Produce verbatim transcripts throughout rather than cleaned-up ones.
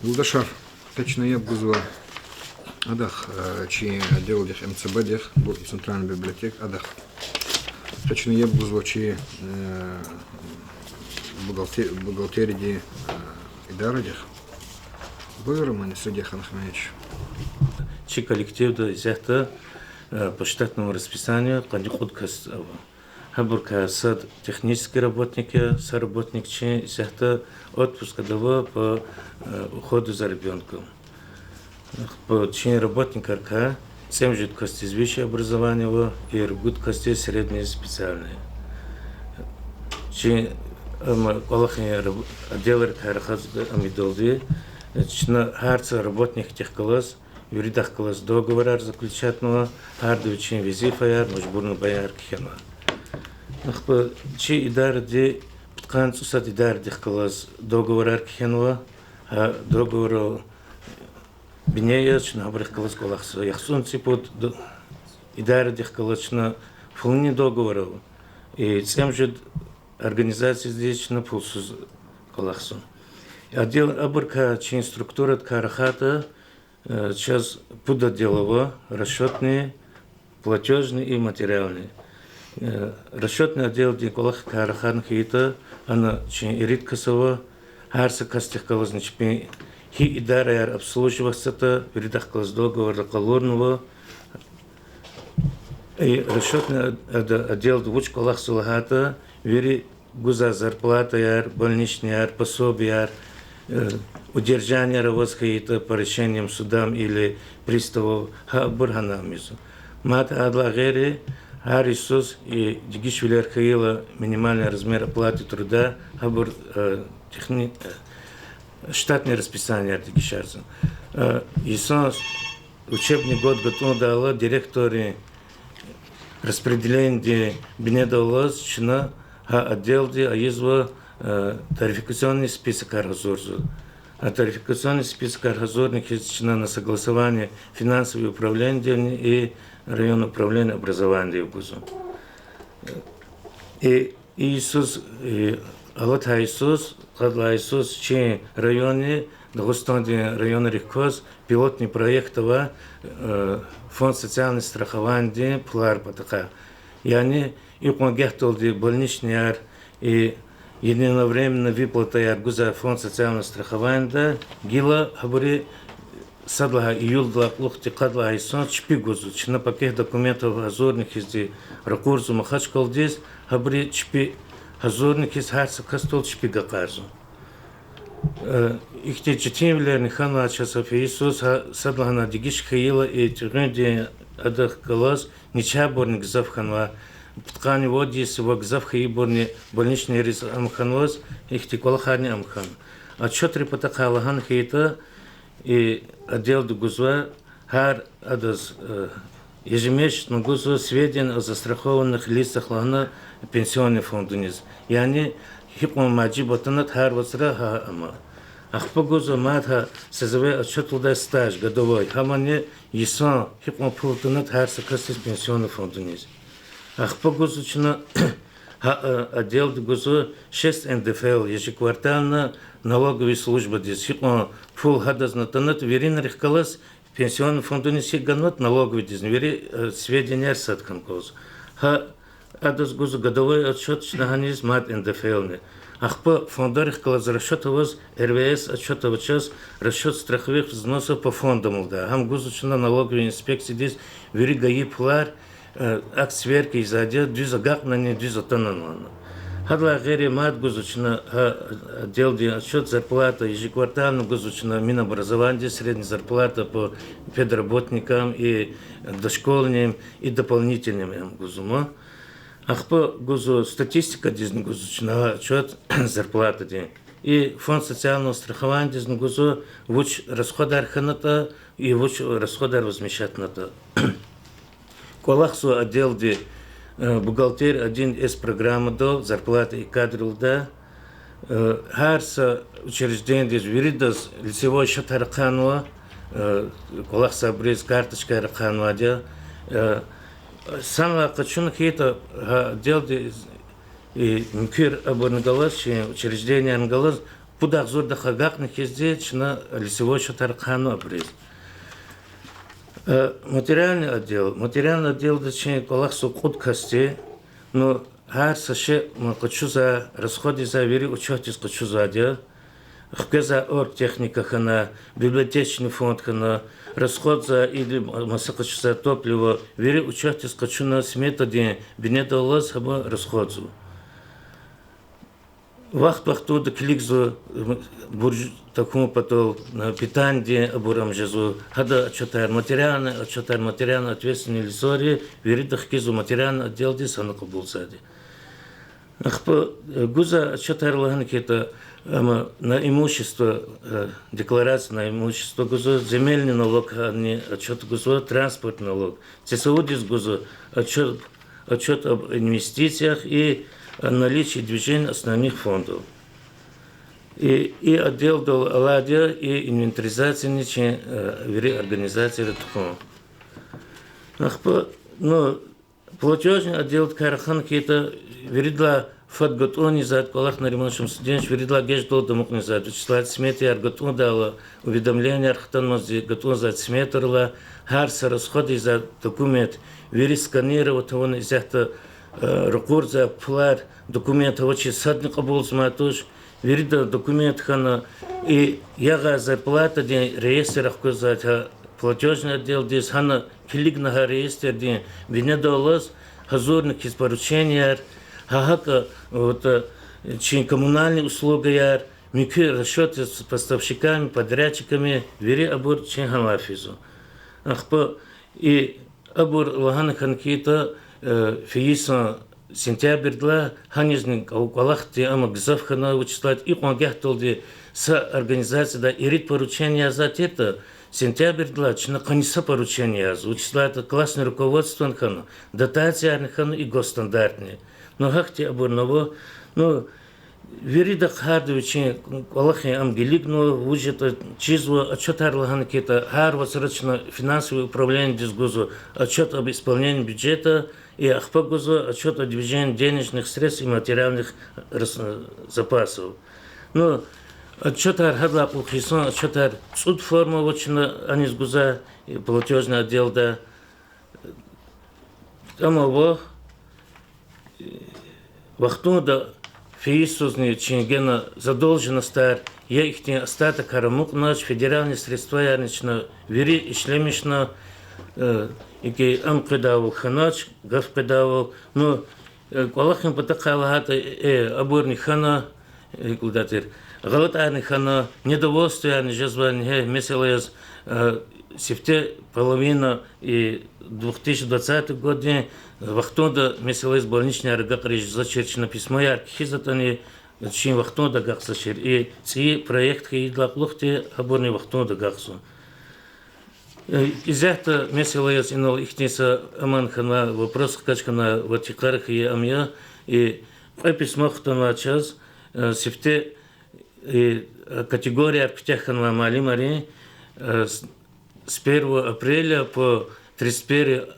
Юлдашар, къе чна яб гузва адахъ, э, чи отделдихъ, МЦБ-дихъ, бу центральный библиотека, адахъ. Къе чна яб гузва чи, э, бухгалте-, бухгалтериядин, э, идарадихъ. Буюр, мани, Судихан Ахмедович. Чи коллективда исятда, э, по штатному расписанию къанни кьуд кас ава. Гьабурукай сад технический работник я, са работник чи исятда отпускада ава по, э, уходу за ребёнком. Ахпа чи работникрикай цӀемуьжуьд касдиз высшее образование ава, и ругуд касдиз среднее специальное. Чи, ам, кӀвалахрин раб-, отделрикай рахаз ам ийидалди, чна гьар са работникдихъ галаз, виридахъ галаз договорар заключатьнава, гьарда вичин везифаяр, мажбурнавайбур кхьенва. Ахпа чи идаради пудкъанни цӀусад идарадихъ галаз договорар кхьенва, гьа договорал бине яз чна гьабурухъ галаз кӀвалахзава. ЯхцӀурни цӀипуд д-, идарадихъ галаз чна пулунин договорал, и цӀемуьжуьд организациядиз чна пулсуз кӀвалахзава. Отдел, абурукай, чи структурадикай рахайтӀа, э, чаз пуд отдел ава: расчётный, платёжный и материальный. Э, расчётный отделдин кӀвалахрикай рахана хьайитӀа, ана чи ирид кас ава, гьар са касдихъ галазни чпин гьи идараяр обслуживатьзаватӀа, виридахъ галаз договорда къалурнава. И расчётный отделда вуч кӀвалахзава лагьайтӀа, вири гузвай зарплатаяр, больничныйяр, пособияр, э, удержанияр аваз хьайитӀа по решениям судам или приставов, гьа абур гьана ийизва. Мад гьадалай гъейри, гьар йисуз и дегишвилер хьайила, минимальный размер оплаты труда, гьабур, э, техни-, э, штатный расписанияр дегишарзава. Э, йисан учебный год гатӀундайла, директоррин распределениедин бинедаллаз чна гьа отделди ийизва, э, тарификационный списокар гьазурзава. А тарификационный списокар гьазурна хьиз чна на согласование финансовый управлениедивни и районный управление образованиедив гузва. И, и йисуз, и алатай йисуз, къад лагьай йисуз чи районни Дагъустандин районрихъ кваз пилотный проект ава, э, фонд социального страхованиедин пулар патахъай. Яни икьван гагьдалди больничныйяр и единовременно выплатаяр гузвай фонд социального страхованиеда гила гьабури сад лагьай июлдилай кьулухъди къад лагьай йисан чпи гузва. Чна пакет документов гьазурна хьизди ракъурзава Махачкъаладиз, гьабури чпи гьазурна хьиз гьар са касдал чпи гакъарзава. Э, ихьтин четинвилерни хьанвай чаз гьа йисуз, гьа сад лагьана дегиш хьайила и тӀегъуьндин адахъ галаз начагъбурни гзаф хьанвай, пудкъанни вад йис ва гзаф хьайибурни больничныйриз ам хьанваз, ихьтин кӀвалахарни ам хьана. Отчётрин патахъай лагьана хьайитӀа, и отделди гузва, гьар адаз, э, ежемесячно гузва сведения о застрахованных лицах лагьана пенсионный фондуниз. Яни гьикьван мажибур атанатӀа гьар вацра гьа ама. Ахпа гузва мад гьа созывной отчётдилай стаж годовой, гьамани йисан гьикьван пул атанатӀа гьар са касдиз пенсионный фондуниз. Ахпа гузва чна гьа, э, отделди гузва шесть НДФЛ, ежеквартально налоговый службадиз, гьикьван пул гьадазни атанатӀа, виринрихъ галаз пенсионный фондуниз гьикӀ ганватӀа, налоговыйдизни, вири, э, сведенияр сад хьана кӀанзава. Гьа адаз гузва годовой отчёт чна гьаниз мад НДФЛни. Ахпа фондарихъ галаз расчёт аваз, РВС отчёт ава чаз, расчёт страховых взносов по фондам лугьудай. Гьам гузва чна налоговый инспекциядиз, вири гайи пулар, э, акт сверки ийизвайди я, дуьз агакьнани, дуьз атанани лагьана. Гьадалай гъейри мад гузва чна гьа отделдин отчёт, зарплата ежеквартально гузва чна Минобразованиедиз, средняя зарплата по педработникам и дошкольным, и дополнительным ам гузва. Ахпа гузва статистикадизни гузва чна гьа отчёт зарплатадин. И фонд социального страхованиедизни гузва, вуч расходар хьанатӀа и вуч расходар возмещатьнатӀа. КӀвалахзава отделди, э, бухгалтер один С программадал, зарплата и кадры лугьуда. Э, гьар са учреждениедиз виридаз лицевой счётар ахъанва, э, кӀвалахзавайбуруз карточкаяр ахъанвайди я. Э, санлай къачуна хьайитӀа, гьа отделди, э, муькуьр абурни галаз, чи учреждениярни галаз пуд агъзурдахъ агакьна хьизди чна лицевой счётар хъгана абуриз. Э, материальный отдел. Материальный отделда чи кӀвалахзава кьуд касди. Ну, гьар са шей, м, къачузвай, расходзавай вири учётдиз къачузвайди я. Хквезвай оргтехника хьана, библиотечный фонд хьана, расходзавай или маса къачузвай топливо, вири учётдиз къачуна сметадин бинедаллаз гьам расходзава. Вахт-вахтунда килигзава, м, бурж тахьун патал, э, питанидин абур ам жезва, гьадан отчётар, материальный отчётар, материальный ответственный лицойри вирида хкизва, материальный отделдиз гьана кьабулзавайди. Ахпа, э, гузвай отчётар лагьана хьайитӀа, ам на имущество, э, декларация на имущество гузва, земельный налогдин отчёт гузва, транспортный налог. ЦСУ-диз гузва отчёт, отчёт об инвестициях и о наличии движения основных фондов. И, и отделдал алайди я и инвентаризацияни чи, э, вири организацияр тухун. Ахпа, ну, платёжный отделдикай рахана хьайитӀа, виридалай фад гатӀунни ийизвайди кӀвалах, Нариман Шамсудинович, виридалай геждалди амукьна ийизвайди, вучиз лагьайтӀа сметаяр гатӀундайла, уведомленияр хтанмазди гатӀунзавайди сметайрилай, гьар са расход ийизвай документ вири сканировать авуна, исятда, э, ракъурзавай пулар, документ авачиз садни кьабулзамай туш, вирида документ хьана, и ягъай зарплатадин реестрдихъ къвезвайди гьа платёжный отделдиз, гьана килигна гьа реестрдин бинедаллаз гьазурна хьиз порученияр, гьа гьакӀа, вот, э, чи коммунальный услугаяр, муькуь расчёты с поставщиками, подрядчиками, вири абур чи гьанлай физва. Ахпа и абур лагьана хьана хьайитӀа, э, фейи йисан сентябрдилай гьанизни кӀвал-, кӀвалахдин ам гзаф хьана, вучиз лагьайтӀа икьван гагьдалди са организациядай ирид поручение язавай тиртӀа, сентябрдилай чна къанни са поручение язава, вучиз лагьайтӀа классный руководствони хьана, дотациярни хьана и госсанкъатни. Ну, гьахьтин абурни ава. Ну, виридахъ гьарда вичин кӀвалахрин ам гилигнава, вуж ятӀа чизва, отчётар лагьана хьайитӀа, гьар вацра чна финансовое управлениедиз гузва отчёт об исполнении бюджета, и ахпа гузва отчёт о движении денежных средств и материальных рас-, запасов. Ну, отчётар гьадалай кьулухъ йисан отчётар цӀуд форма ава чна аниз гузвай, платёжный отделда. Амма ва, э, вахтунда фейи йисузни чи гена задолженностар я, ихьтин остатокар амукьнач, федеральный средстваярни чна вири ишлемишна, э, икӀ ам къведайвал хьанач, гаф къведайвал. Ну, э, кӀвалахрин патахъай лагьайтӀа, э, абурни хьана, э, кӀвалах тир, гъалатӀарни хьана, недовольствоярни жезвайни гьа месэла яз, э, сифте половина и две тысячи двадцатый годдин вахтунда месэла яз больничныйяр агакьариз жезвачир, чна письмояр кхьизватӀани, чин вахтунда агакьзавачир. И цӀийи проект хьайидалай кьулухъди абурни вахтунда агакьзава. Э, исятда месэла яз инал ихьтин са аман хьанвай, вопрос хкаж хьанвай ва тикъар хьайи ам я, и кьве письмо хтанвай чаз, э, сифте, э, категорияр куьтягь хьанвай муаллимрин, э, с-, с первого апреля по тридцать первое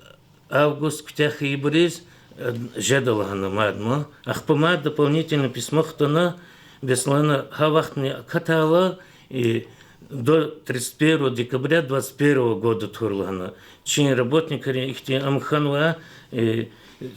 август куьтягь хьайибуриз, э, жеда лагьана мадни. Ахпа мад дополнительное письмо хтана, бес лагьана, гьа вахтни акатайла, и до тридцать первого декабря двадцать первого года тур лагьана. Чи работникрин ихьтин ам хьанва, э,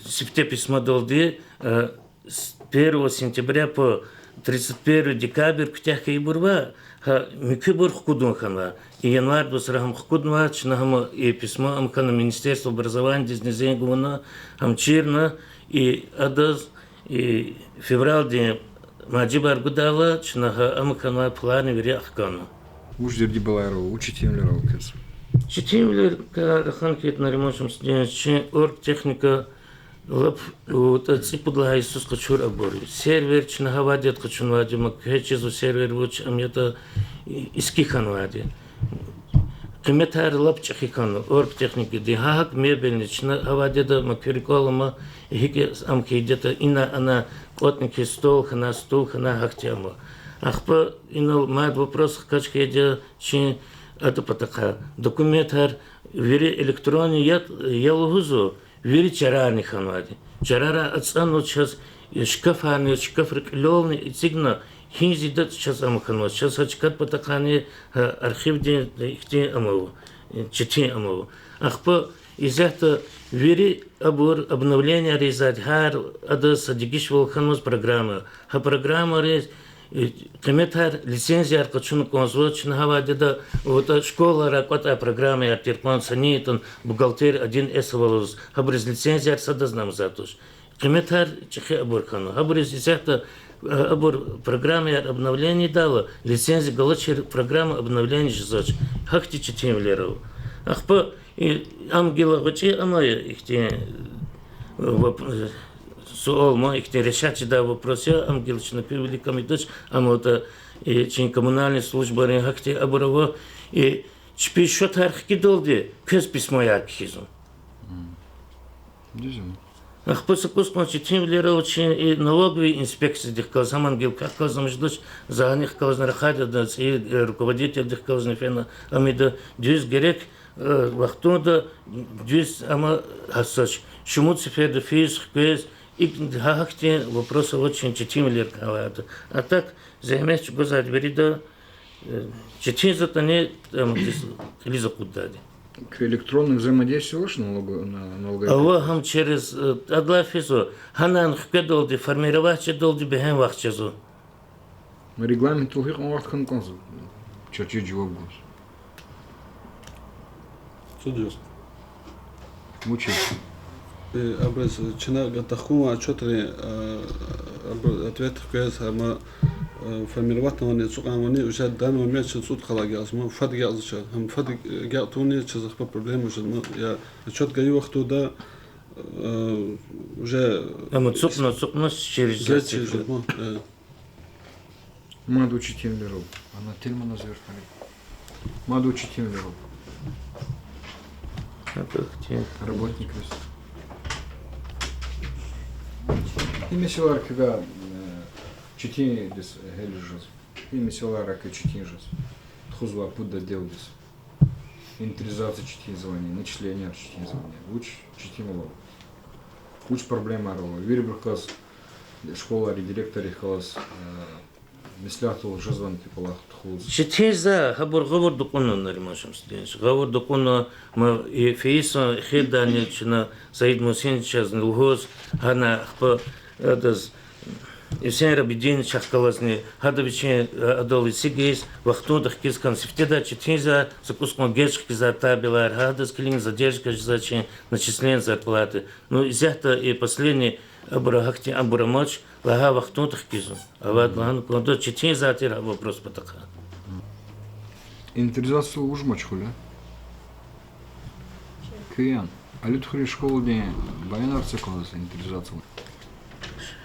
сифте письмодалди, э, с первого сентября по тридцать первое декабрь куьтягь хьайибур ва гьа муькуьбур хкудун хьанва. И январь вацра гьам хкуднава, чна гьам и письмо ам хьана Министерство образованиядизни зенг авуна, гьам чирна, и адаз, и февралдин мажибар гудайла, чна гьа ам хьанвай пуларни вири ахкана. Вуж дерди балайрал, вуч четинвилерал квез? Четинвилер, рахана хьайитӀа, Нариман Шамсудинович, чи оргтехника лап, вутӀа цӀипуд лагьай йисуз къачур абур. Сервер чна гьа вадеда къачунвайди, муькуь чизва сервер вуч ам ятӀа, иски хьанвайди. Къиметар лап чӀехи хьана оргтехникадин. Гьа гьакӀ мебельни чна гьа вадеда муькуь рикӀел алама, гьикӀ ам хьайитӀа, ина-ана кӀватӀна хьи, стол хьана, стул хьана, гьахьтин ама. Ахпа инал мад вопрос хкаж хьайиди я чи, адан патахъай документар вири электронный я, я лугьузва, вири чарарни хьанвайди. Чарарай ацӀанва чаз, шкафарни, шкафрин кьилелни эцигна, Гьиниз ятӀа чаз ам хьанваз, чаз гьа чкад патахъайни, гьа архивдин ихьтин ам ава, четин ам ава. Ахпа исятда вири абур обновлениеяр ийизвайди, гьар адаз са дегишвал хьанваз программа. Гьа программайриз, э, къиметар, лицензияр къачуна кӀанзава, чна гьа вахтунда, ватӀа школайра кӀватӀай программаяр тир кьван, са ни ятӀани бухгалтер один эс аваз, гьабуриз лицензияр садазни амазай туш. Къиметар чӀехи абур хьана. Гьабуриз исятда, э, абур программаяр обновление ийидайла, лицензия галачир программа обновление жезвач. Гьахьтин четинвилер ава. Ахпа, э, ам гила гъвечӀи ама ихьтин, э, воп-, э, суал ма ихьтин решать жедай вопрос я, ам гила чна пивили камидач, амма ватӀа, э, чи коммунальный службайрин гьахьтин абур ава, э, чпи счётар хкидалди квез письмояр кхьизва. Ахпа са кӀус кьван четинвилер ава чи и налоговый инспекциядихъ галаз, гьаман гила квехъ галаз ам жедач, за гьаниз галазни рахайди я, цӀийи, э, руководительдихъ галазни фена, ам ийида дуьз герек, э, вахтунда дуьз ама гьасач. Шумуд сеферда физ хквез, икӀ гьа гьахьтин вопрос авач чи четинвилер квайди. А так, зегьмет чӀугвазвайди вирида, э, четин затӀани, ам, кьилиз акъуддайди. Электронное взаимодействие авач налого-, на-, налоговикай? Ава, гьам через, э, адалай физва, гьанани хкведалди, формировать жедалди бегьем вахт жезва. Регламентдал гьикьван вахт хьана кӀанзава чаз чиз жаваб гуз? Цуд йис. Вучиз? Э, абуруз чна гатахунвай отчётрин, э, абур ответ хквез, гьама, э, формировать авунвани, ацукьнавани, уже данный момент чаз цӀуд къалай агакьзава, фад агакьзава чаз, гьам фад агакь тавуни чаз ахпа проблема жезва, я отчёт гайи вахтунда, э, уже... Амма ацукьна, ацукьна через... Геж через, э. Мад вуч четинвилер ава? Ана тир мана зверхари. Мад вуч четинвилер ава? Работникриз. И месэлаяр квевай, э, четиндиз гьелиз жез? И месэлаяр квевай четин жез тухузвай пуд отделдиз? Инвентаризация четинзавани, начисленияр четинзавани, вуч четинвал ава? Вуч проблемаяр ава? Вирибурухъ галаз, школайрин директоррихъ галаз, э, меслятвал жезвани и кӀвалах тухуз? Четин за, гьабур гъавурда кьуна, Нариман Шамсудинович, гъавурда кьуна, ма и фейи йисан эхирдайни чна Саид Мусинович чазни лугьуз, гьана ахпа адаз Гьуьсейн Рабидиновичахъ галазни, гьада вичин, э, адал эцигиз, вахтунда хкиз хьана, сифтедай четин за, са кӀус кьван геж хкизвай табелар, гьадаз килигна задержка жезвай чи начисление зарплаты. Ну, исятда и последний абур гьахьтин абур амач, лагьай вахтунда хкизва. Авайд лагьана кӀанда, четин за тир гьа вопрос патахъай. Инвентаризациядал вуж машгъул я? Куьн. Алуьтхуьруьн школадин баянар це кӀанзава инвентаризациядал.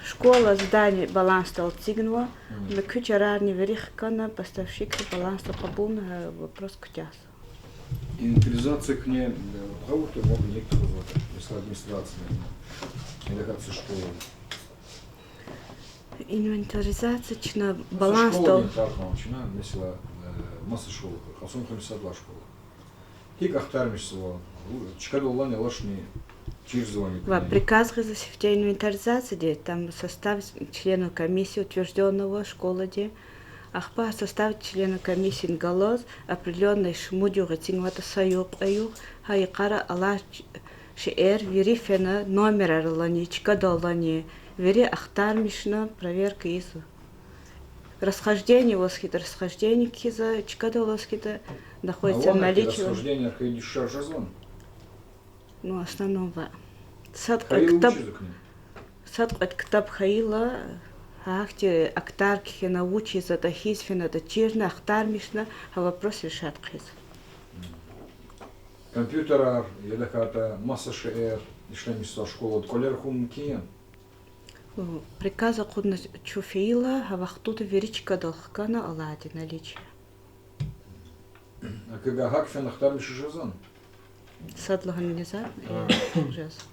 Школа здание балансдал эцигнава, мм, муькуь чарарни вири хкана, поставщикри балансдал кьабулна, гьа вопрос куьтягьзава. Инвентаризация куьне, э, гъавурда мугьни икӀ тухузватӀа, месела администрацияда, или гьакӀ са школа? Инвентаризация чна балансдал. Школадин тӀвар кьван чна, месела, э, маса школа, Кьасумхуьруьн сад лагьай школа. ГьикӀ ахтармишзава, чкадал алани алачни чирзавани? Ва куьне приказ гъизва сифте инвентаризацияди, там состав членов комиссии утверждённого школади. Ахпа состав членов комиссиин галаз определённый шумуд югъ эцигнаватӀа, са югъ, кьве югъ, гьа йикъара алай шейэр вири фена, номерар алани, чкадал алани, вири ахтармишна, проверка ийизва. Расхождение аваз хьайитӀа, расхождение кхьизва, чкадал аваз хьайитӀа, находится в наличии. Расхождениеяр хьайи дишегьлияр жезвани? Ну, в основном ва. Сад кьвед ктаб, сад кьвед ктаб хьайила, гьахьтин актар кхьена, вучиз ятӀа, гьиниз фенатӀа чирна, ахтармишна, гьа вопрос решать хъийизва. Компьютерар, я тахьайтӀа маса шейэр ишлемишзавай школада кӀвалера хьун мумкин я? Приказ акъудна чун фейила, гьа вахтунда вири чкадал хкана алайди наличие. КГ гьакӀ фена ахтармишиз жезвани? Сад лагьана не знаю, жезва.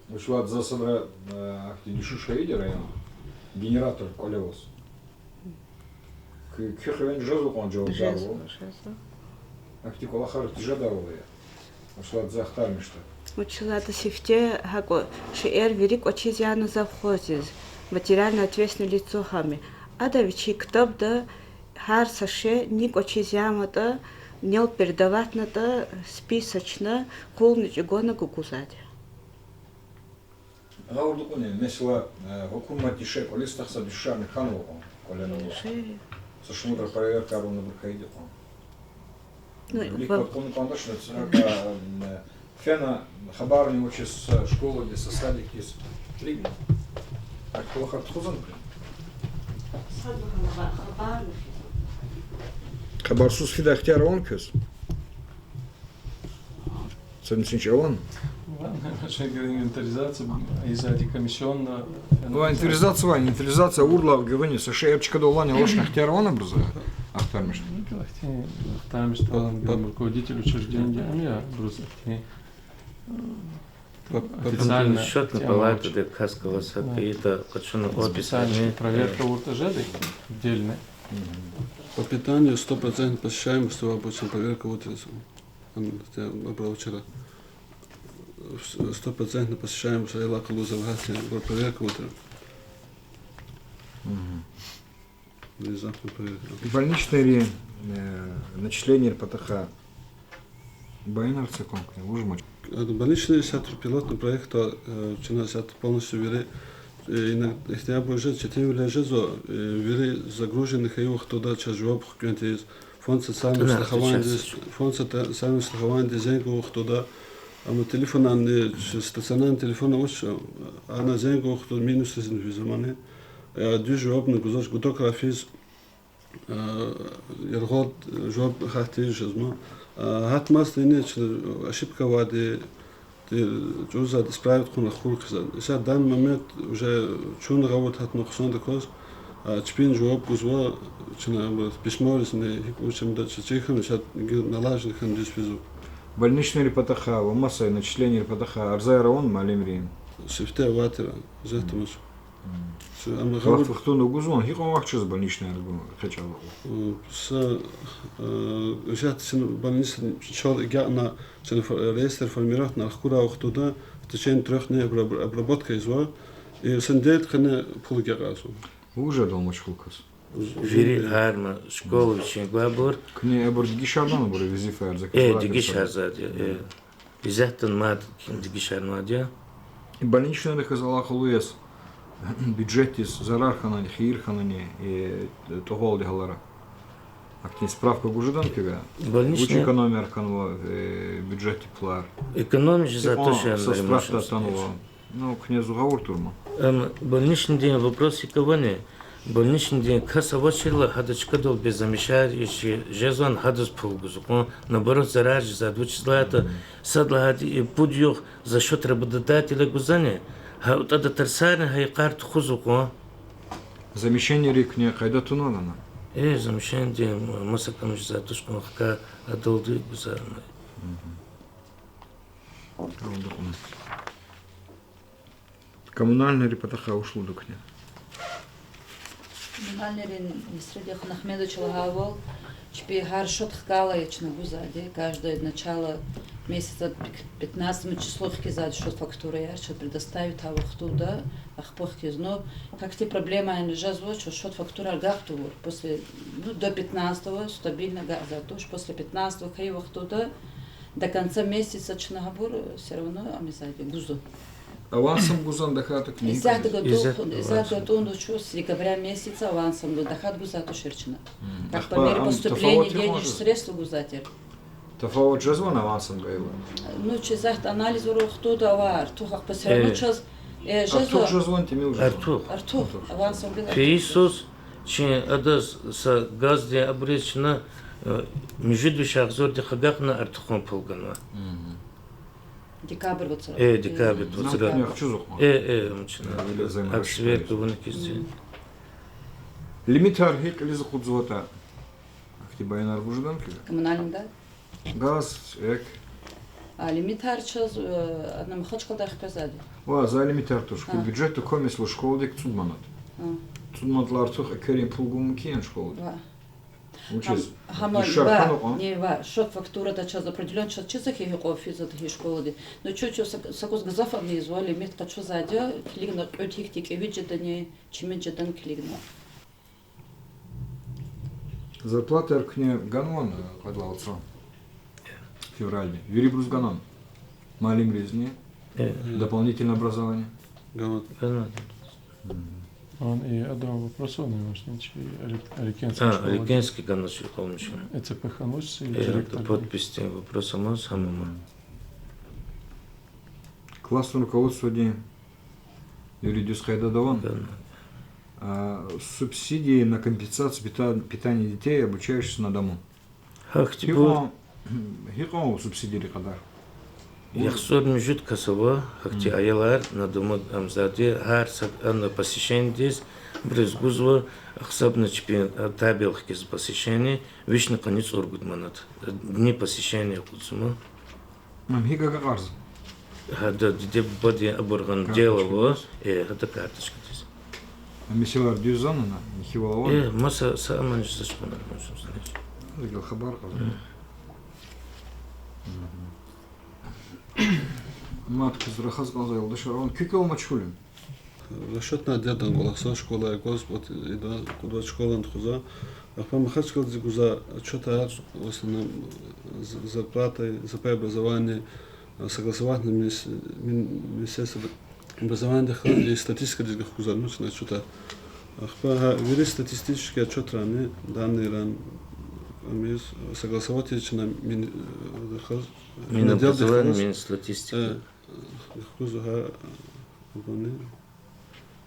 Вучиз лагьайтӀа за садра, э, ахьтин дуьшуьш хьайиди районда, генератор кӀвале аваз. Куь, куь хиве жезва кьван жавабдарвал? Жезва, жезва. Ахьтин кӀвалахар тежедайвал я. Вучиз лагьайтӀа за ахтармишда. Вучиз лагьайтӀа сифте гьакӀ шейэр вири кӀвачиз яна завхоздиз. Материально ответственное лицо гьам я. Ада вичин ктабда гьар са шей, ни кӀвачиз янаватӀа, нел передаватьнатӀа, списочно, къулни чӀугуна гугузвайди. Гъавурда кьуна, месела, э, гьукуматди шей кӀвализ тахьза дуьшуьшарни хьанва кьван кӀвале ава. Са шумудра проверка авуна абур хьайиди кьван. Ну, вилик ва- кьуна кӀандачни, царака, м, фена хабарни авачиз са школадиз, са садикдиз. Килигна. Акьван кӀвалахар тухузвани куьн? Сад лагьана хабарни физва. Хабарсуз фидай ихтияр авани квез? Са мисал чи авани? Ва, наверное, инвентаризация, из-за комиссионного. Ну, инвентаризация ва, инвентаризация авурла гуьгъуьниз, са шей чкадал алани авачни ихтияр авани абуруз ахтармишна? Ну, ахтармишна, руководитель учреждения, ам я, абуруз ахтармишна. По, по, официально счётный палатада кас галаз гьакӀ ийида, къачуна описание, специальная проверка авуртӀа жеди, отдельно. По питанию стопроцентная посещаемость, ва обычно проверка авуртӀа. Ам, те, абур вчера. Стопроцентная посещаемость, алакъалу завгьатин, абур проверка авуртӀа. Внезапно проверка. Больничныйрин, э, начисленийрин патахъай баянар це кван куьне, вуж амач? Больничный исятда пилотный проект, э, чна исятда полностью вири, э, инаг-, ихтияр бур жез, четинвилер жезва, э, вири загруженный хьайи вахтунда чаз жаваб хквен тийиз, фонд социального страхованиядиз, фонд социального страхованиядиз зенг авур вахтунда, амма телефонар, стационарный телефон авач, ана зенг авур вахтунда минусдизни физва мани. Э, дуьз жавабни гузвач, гудакра физ, э, яргъал жаваб гьат тийиз жезма. Э, гьатмаз тини чна ошибка авайди, тир чӀурзавайди исправить хьун рахур хъийизва. Исятда данный момент уже чун гъавурда гьатна хъсандаказ, э, чпин жаваб гузва, чна письморизни гьикӀ вуч ам ятӀа чна чир хьана, исятда налажни хьана дуьз физва. Больничныйрин патахъай ва маса начисленийрин патахъай арзаяр авани муаллимрин? Сифте авай тир, исятда амач. Вахт-вахтунда гузвани, гьикьван вахт чаз больничныйрин экъечӀайла? Са, э, исятда чна больничныйдин чал агакьна, чна фо-, реестр формировать авуна, ахкурай вахтунда в течение трёх дней обра-, обработка ийизва. И са неделя къене пул агакьарзава. Вуж жедалди машгъул кас? Вири гьарма школа вичин гвайбур. Куьне абур дегишарнава, абур везифаяр, э, закрывать дегишарзавайди я, э. Исятда мад дегишарнавайди я. Больничныйдихъ галаз алакъалу яз бюджетдиз зарар хьанани, хийир хьанани, э, тӀугъвалди гьалара? Ахьтин справка гуз жедани куьне? Вуч экономия хьанва, э, бюджетдин пулар? Экономия жезвай туш, Римма Шамсудиновна. Ну, куьне зун гъавурда тур ман. Ам больничныйдин вопрос икӀ авани, больничныйдин кас авачирла, гьада чкадал без замещающего жезвани, гьадаз пул гузва кьван, наоборот, зарар жезвайди я, вучиз лагьайтӀа, сад лагьайди, и пуд югъ за счёт работодателя гузвани, гьа ятӀа тарсарни гьа йикъар тухузва кьван. Замещаниейрин куьне къайда тунвани? Э, замещаниедин маса кӀан жезвайди туш кьван, хкай адалди гузарна. Коммунальныйрин патахъай вуч лугьуда куьне? Коммунальныйрин министрди яхъ Ахмедовича лагьайвал, чпи гьар счёт хкайла я чна гузвайди, каждое начало месяца пятнадцатому числу хкизвайди счёт, фактураяр чаз предоставить авур вахтунда, ахпа хкиз. Ну, как-то проблема яни жезва, чаз счёт, фактураяр агакь тавур. После, ну, до пятнадцатого стабильно агакьзавайди туш, после пятнадцатого хьайи вахтунда до конца месяца чна гьабур всё равно ам ийизвайди я, гузва. Авансом гузвани, тахьайтӀа куьне? Исятда гатун, исятда гатун туш, с декабря месяца авансом гуз, тахьайтӀа гузвайди тушир чна. Как по мере поступления денежных средств гузвайди тир. Тафават жезвани авансом гайила? Ну, чиз, исятда анализ авур вахтунда авай артух, ахпа всё равно чаз, э, жезва. Артух жезвани тӀимил жезва? Артух. Артух, авансом гайила. Фейи йисуз чи адаз са газдин абуриз чна, э, муьжуьд виш агъзурдихъ агакьна артухун пул ганва. Декабрь вацра. Э, декабрь вацра. Э, э, ам чна. Акъ сверка авуна кизди. Лимитар гьикӀ кьилиз акъудзаватӀа? Ахьтин баянар гуз жедани куьне? Коммунальныйда? Газ, ЭК. А лимитар чаз, э, ана Махачкъаладай хквезвайди. Ва, за лимитар туш. Куь бюджетда кваз меслу школадик цӀуд манат. ЦӀуд манатдилай артух экверин пул гун мумкин яни школади? Ва. Вучиз? Гьам, гьама, ишар ва, хьанва кьван? Не, ва, счёт, фактурада чаз определённо чаз чизва хьи, гьикьван физва гьи школади. Ну, чу, чу са-, са кӀус гзаф ам ийизва, лимит къачузвайди я, килигна кьуьд гьихьтин кӀевиз жедани, чимиз жедани килигна. Зарплатаяр куьне ганвани, э, къведлай вацра? Февралдин. Вирибуруз ганвани? Муаллимризни? Э. Дополнительное образование? Ганвани. Ганвани. Мгм. Ан и адан вопрос авани, может, чи Олег-, Олегкентский А, школадин? Олегкентский ганвани чи къалмишна. Э, цепь хьанвач, э, директор подписьдин вопрос амаз, гьамама. Мгм. Классное руководстводин вири дуьз къайдада авани? Ганвани. А, субсидии на компенсацию пита-, питания детей, обучающихся на дому. Гьахьтинбур. Гьикьван, гьикьван субсидийрин кьадар? ЯхцӀурни муьжуьд кас ава, гьахьтин аялар на дому амзарди, гьар са ана посещениедиз, абуруз гузва, гьисабна чпин, а, табел хкиз посещение, вишни къанни цӀуругуд манат. Дни посещения акъудзава. Ам гьикӀ агакьарзава? Гьада диде-бубади абур гьана дело ава, карточкадиз? Э, гьада карточкадиз. А месэлаяр дуьз ана, михьивал авани? Э, маса са амани са чкъана, маса са. Гьадал хабар кьаз. Э. Мгм. Мад квез рахаз кӀанзавай юлдашар авани, куь кӀвал машгъул я? Расчётный отделдин кӀвалахзава, школа гваз, вот, ида, кьуд вад школани тухузва. Ахпа Махачкъаладиз гузвай отчётар, в основном, з-, зарплаты, за пай образования, а, согласовать на минис-, мин-, Министерство образованиедихъ галаз и статистикадиз гахкузва, ну, чна отчётар. Ахпа гьа вири статистический отчётрани, данныйран, ам ийиз, согласовать ийиз чна мин-, э, хаз-, Минобразования, Министерство, Минстатистики. Э, гахкузва гьа, э, абурни.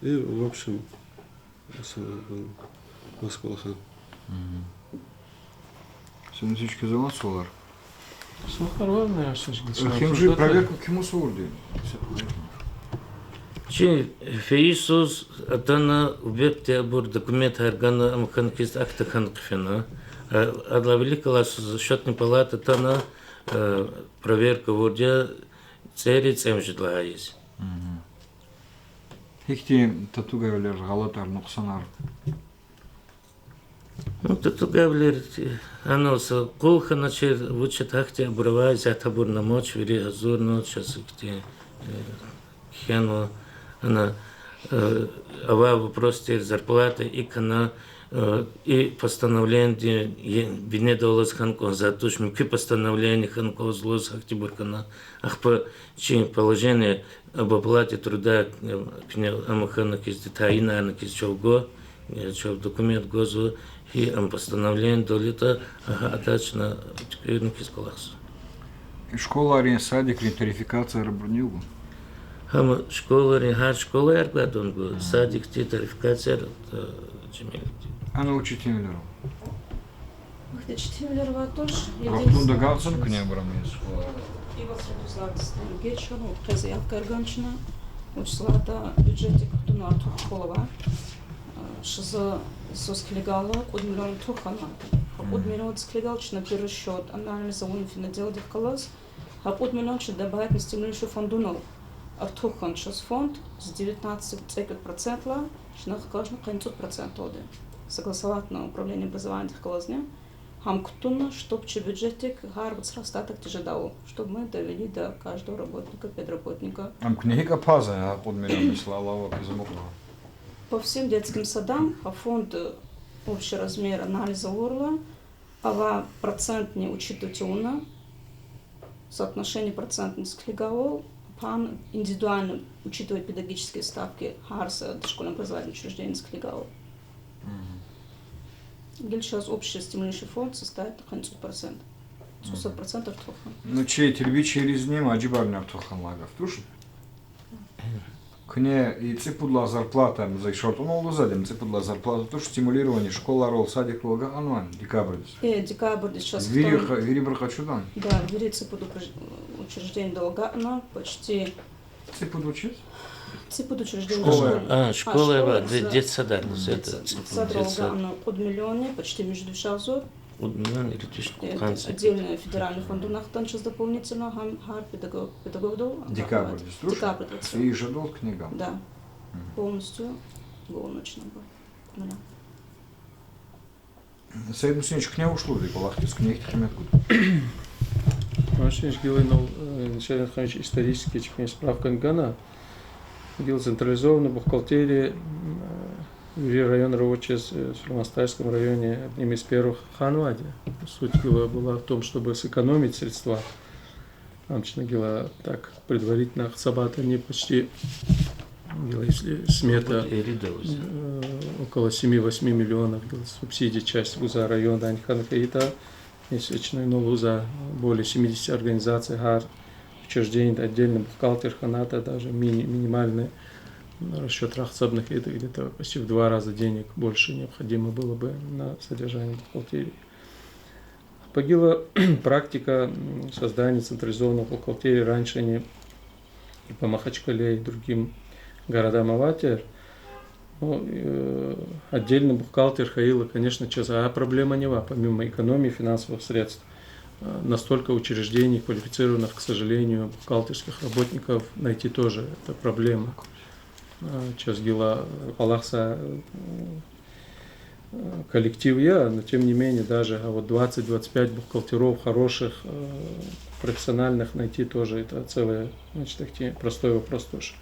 И, в общем, Москвади. Мгм. Семён Васильевич, квез авани суалар? Суалар авани, Семён Васильевич? Эхемжи, проверка кимуз авурди? Чи фейи йисуз атана, объектдин абур документар гана, ам хьана хьиз акт хьана хъфена. Э, адалай вилик галаз счётный палата атана, э, проверка авурди я цӀерид цӀемуьжуьд лагьайиз. Мгм. Гьихьтин татугайвилер, гъалатӀар, нукьсанар? Ну, татугайвилер, ана са къул хьаначир, вучиз гьахьтин абур авай, исятда абур амач, вири гьазурна, чаз ихьтин, э, кхьенва, ана, э, авай вопрос тир, зарплата икӀ хьана, э, и постановлениедин, е-, бинедаллаз хьана кӀанзавайди туш, муькуь постановление хьана кӀанзавайди лугьуз гьахьтинбур хьана. Ахпа чи положение об оплате труда, э, куьне ам хьана хьиз, тайинарна хьиз чав гва, э, чав документ гвазва, гьи ам постановлениедал ятӀа, гьа, гьа атачна туькӀуьрна хьиз кӀвалахзава. Школайрин, садикрин тарификацияяр абурни ава? Гьам школайрин, гьар школаяр гвайдан гва, садикдин тарификацияяр, э, жемятди. Ана учительвилер ава? Ихьтин учительвилер авай туш, рахтун единственное, дагъан цан куьне абур ам ийиз. И вацра дуьз лагьайтӀа, геж хьана, къе заявкаяр гана чна, вучиз лагьайтӀа бюджетдик кутуна артух школа авай. Э, шза йисуз килигайла, кьуд миллион артух хьана. Гьа кьуд миллиондиз килигайла чна перерасчёт, анализ авуна финотделдихъ галаз. Гьа кьуд миллион чна добавить на стимулирующий фондунал артух хьана чаз фонд, с девятнадцати цӀекӀуьд процентлай чна хкажна къанни цӀуд проценталди. Согласовать на управление образованиедихъ галазни. Гьам кутуна, чтоб чи бюджетдик гьар вацра остаток тежедайвал, чтоб мы довели до каждого работника, педработника. Ам куьне гьикӀ апазва, а кьуд миллион, месела, алава квез амукьда? По всем детским садам, гьа фонд, э, общий размер анализ авурла, ава процентни учитывать авуна, соотношение процентниз килигайвал, пан индивидуально учитывать педагогические ставки, гьар са дошкольное образовательное учреждениедиз килигайвал. Гила чаз общий стимулирующий фонд составит къанни цӀуд процент. ЦӀусад процент артух хьана. Ну, чи телевидениеризни мажибарни артух хьанвай гаф туш. Куьне и цӀипуд лагьай зарплата, за шартӀунал лугьузвайди, цӀипуд лагьай зарплата туш, стимулирование школайрал, садикрал агакьнавани декабрдиз? Э, декабрдиз чаз вири хтан-, вирибур къачудани? Да, вири цӀипуд упраж-, учреждениедал агакьна, почти. ЦӀипуд вучиз? ЦӀипуд учреждение. Школа. А, школа, а, школа, ва де-, детсадар, детсад-, детсад-, детсадрал агакьна кьуд миллионни почти муьжуьд виш агъзур. Кьуд миллион ирид виш кӀуп хьана са. Это отдельный федеральный фондунихъ ганва чаз дополнительно, гьам гьар педагог, педагогдал. Декабрдиз туш? Декабрдиз. Са жедал куьне ганва. Да. Полностью гуьгъуьнчна ганва. Саид Мусинович, куьне вуч лугьуда кӀвалахдиз, куьне ихьтин къимет гуда? Мусинович, гила инал, э, Саид Мусинович, исторически чпин справкани гана, гила централизованная бухгалтерия, м, э, вири районра авачиз, э, в Сулейман-Стальском районе одним из первых хьанвайди. Суть гила была в том, чтобы сэкономить средства. Ам чна гила так предварительно гьисабатни почти, гила, если смета, э, около семи-восьми миллионов гила субсидий часть гузвай райондай хьана хьайитӀа, если чна инал лугьузвай более семидесяти организаций, гьар учреждениеда отдельный бухгалтер хьанатӀа, даже мини-, минимальный, м, расчётра гьисабна хьайитӀа, где-то почти в два раза денег больше необходимо было бы на содержание бухгалтерии. По гила практика, м, создания централизованной бухгалтерии раньше они и по Махачкале, и другим городам авай тир. Ну, э, отдельный бухгалтер хьайила, конечно, чаз а проблема ава, помимо экономии финансовых средств, э, настолько учреждений квалифицированных, к сожалению, бухгалтерских работников найти тоже это проблема. Э, чаз гила, э, кӀвалахзавай, э, коллектив я, но тем не менее, даже, а, вот двадцать-двадцать пять бухгалтеров хороших, э, профессиональных найти тоже, это целый, значит, ихьтин простой вопрос тоже.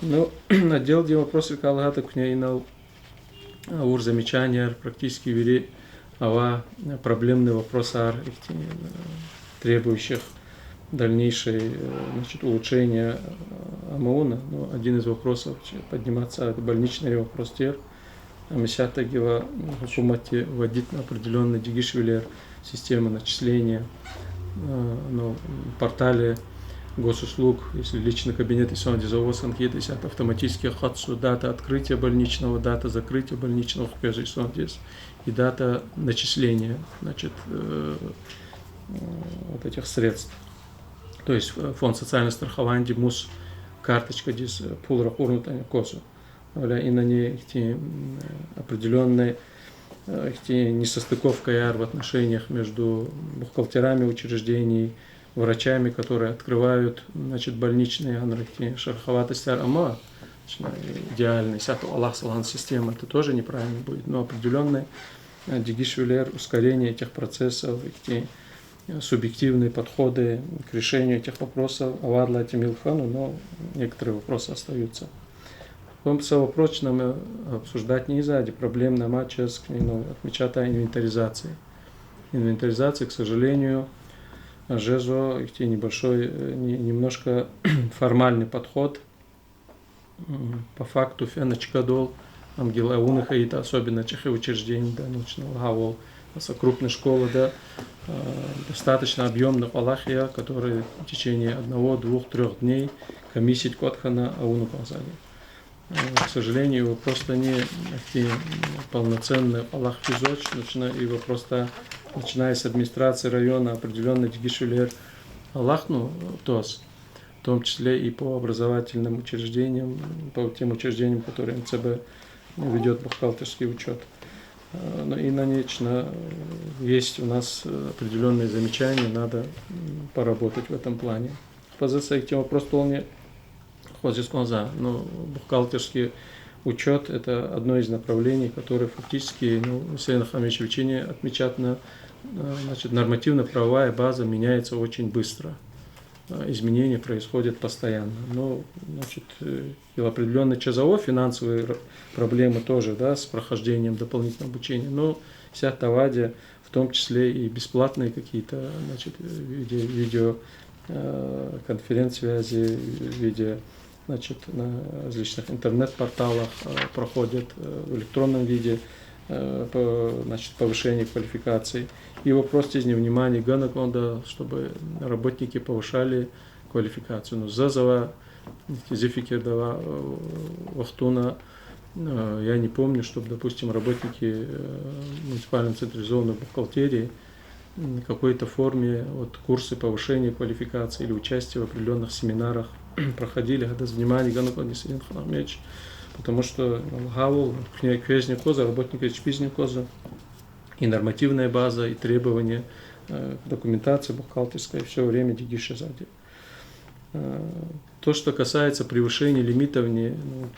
Ну, отделдин вопросрикай лагьайтӀа, куьне инал, а, авур замечанияр практически вири ава, э, проблемный вопросар, ихьтин, э, требующих дальнейшей, э, значит, улучшения, э, ам авуна. Ну, один из вопросов, че подниматься, это больничный вопрос тир. Ам исятда гила, м, гьукуматди вводитьна определённый дегишвилер, система начисления, э, ну, м, портале госуслуг, если личный кабинет инсандиз аваз хьайитӀа, исятда автоматически акъатзава дата открытия больничного, дата закрытия больничного хквезва инсандиз, и дата начисления, значит, э, э, вот этих средств. То есть, э, фонд социального страхованиеди мус карточкадиз, э, пул ракъурнатӀани аквазва. Гьавиляй инани ихьтин, м, определённый, э, ихьтин несостыковкаяр в отношениях между бухгалтерами учреждений, врачами, которые открывают, значит, больничные, гьанра ихьтин шероховатостяр ама, идеальный, исятда кӀвалахзавай система, это тоже неправильно будет, но определённый, э, дегишвилер, ускорение этих процессов, ихьтин, э, субъективные подходы к решению этих вопросов авайдалай тӀимил хьана, но некоторые вопросы остаются. Вун са вопрос чна, э, обсуждать ийизвайди, проблемный ама чаз, ну, отмечатьдай инвентаризация. Инвентаризация, к сожалению, жезва ихьтин небольшой, э, не-, немножко формальный подход. М, по факту фена чкадал, ам гила авуна хьайитӀа, особенно чӀехи учреждениеда, ну, чна лагьайвал, са крупный школада, э, достаточно объёмный кӀвалах я, который в течение одного, двух, трёх дней комиссиядик кӀватӀ хьана авуна кӀанзавайди. Э, к сожалению, его просто не, э, полноценный кӀвалах физвач, начина-, его просто, начиная с администрации района, определённый дегишвилер алахъна, э, тваз, в том числе и по образовательным учреждениям, по тем учреждениям, которые МЦБ ведёт бухгалтерский учёт. Э, но и на ней, э, есть у нас, э, определённые замечания, надо, м, поработать в этом плане. Позиция к тем вопросу толни хозис кванза. Ну, бухгалтерский учёт — это одно из направлений, которое фактически, ну, Саид Хамидович, вичини отмечатьна, э, значит, нормативно-правовая база меняется очень быстро. Э, изменения происходят постоянно. Ну, значит, э, и определённые чазовые финансовые р-, проблемы тоже, да, с прохождением дополнительного обучения. Но вся та ваде, в том числе и бесплатные какие-то, значит, э, виде-, видео, э, конференц-связи, в виде, значит, на различных интернет-порталах, э, проходят, э, в электронном виде, э, по-, значит, повышение квалификации. И вопрос здесь не внимания гана кӀанда, чтобы работники повышали квалификацию. Ну, за, за ва, зи фикирда ва, э, вахтунда, э, я не помню, чтобы, допустим, работники, э, муниципальной централизованной бухгалтерии, м, в какой-то форме вот курсы повышения квалификации или участие в определённых семинарах проходили, гьадаз внимание гана кӀанда, Саид Хамидович, потому что, ну, гьавал куьне-, квезни кваз, работникриз чпизни кваз, и нормативная база, и требования, э, к документации бухгалтерской всё время дегиш жезвайди. Э, то, что касается превышения лимитов, не, ну,